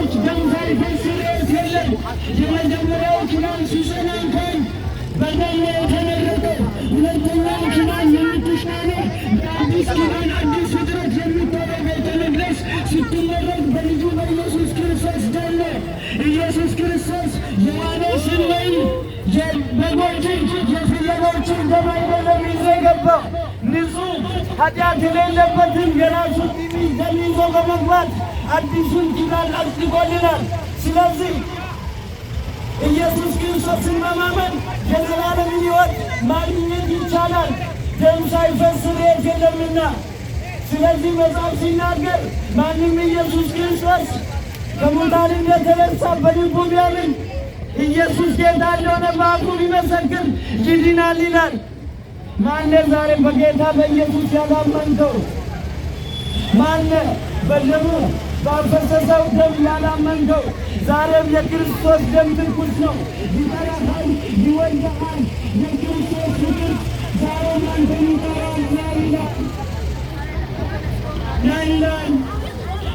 ወገኖች፣ ደም ሳይፈስ ስርየት የለም። የመጀመሪያው ኪዳን ሲጸና እንኳን በደም ነው የተመረጠው። ሁለተኛው ኪዳን የምትሻለው በአዲስ ኪዳን አዲስ ፍጥረት የምትሆነው ቤተ መቅደስ ስትመረጥ በልጁ በኢየሱስ ክርስቶስ ደም ነው። ኢየሱስ ክርስቶስ የዋኖስን ወይም የበጎችን፣ የፍየሎችን ደም አይደለም ይዞ የገባው። ንጹሕ ኃጢአት የሌለበትን የራሱን ደም ይዞ በመግባት አዲሱን ኪዳን አጽድቆልናል። ስለዚህ ኢየሱስ ክርስቶስን በማመን የዘላለምን ሕይወት ማግኘት ይቻላል። ደም ሳይፈስ ስርየት የለምና። ስለዚህ መጽሐፍ ሲናገር ማንም ኢየሱስ ክርስቶስ ከሙታን እንደተነሳ በልቡ ቢያምን፣ ኢየሱስ ጌታ እንደሆነ በአፉ ቢመሰክር ይድናል ይላል። ማነ ዛሬ በጌታ በኢየሱስ ያላመንከው? ማነ በደሙ ባፈሰሰው ደም ያላመንከው? ዛሬም የክርስቶስ ደም ትኩስ ነው። ይጠራሃል፣ ይወድሃል። የክርስቶስ ፍቅር ዛሬም አንተን ይጠራል። ና ይላል፣ ና ይላል፣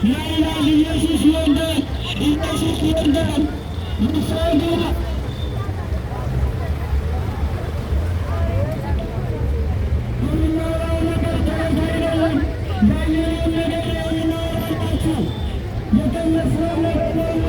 ና ይላል። ኢየሱስ ይወዳል። ኢየሱስ ይወዳል። ንስሐ ግባ። የምናወራው ነገር ተረት አይደለም። ያየነውን ነገር ነው የምናወራላችሁ። የቀመስነውን ነገር ነው።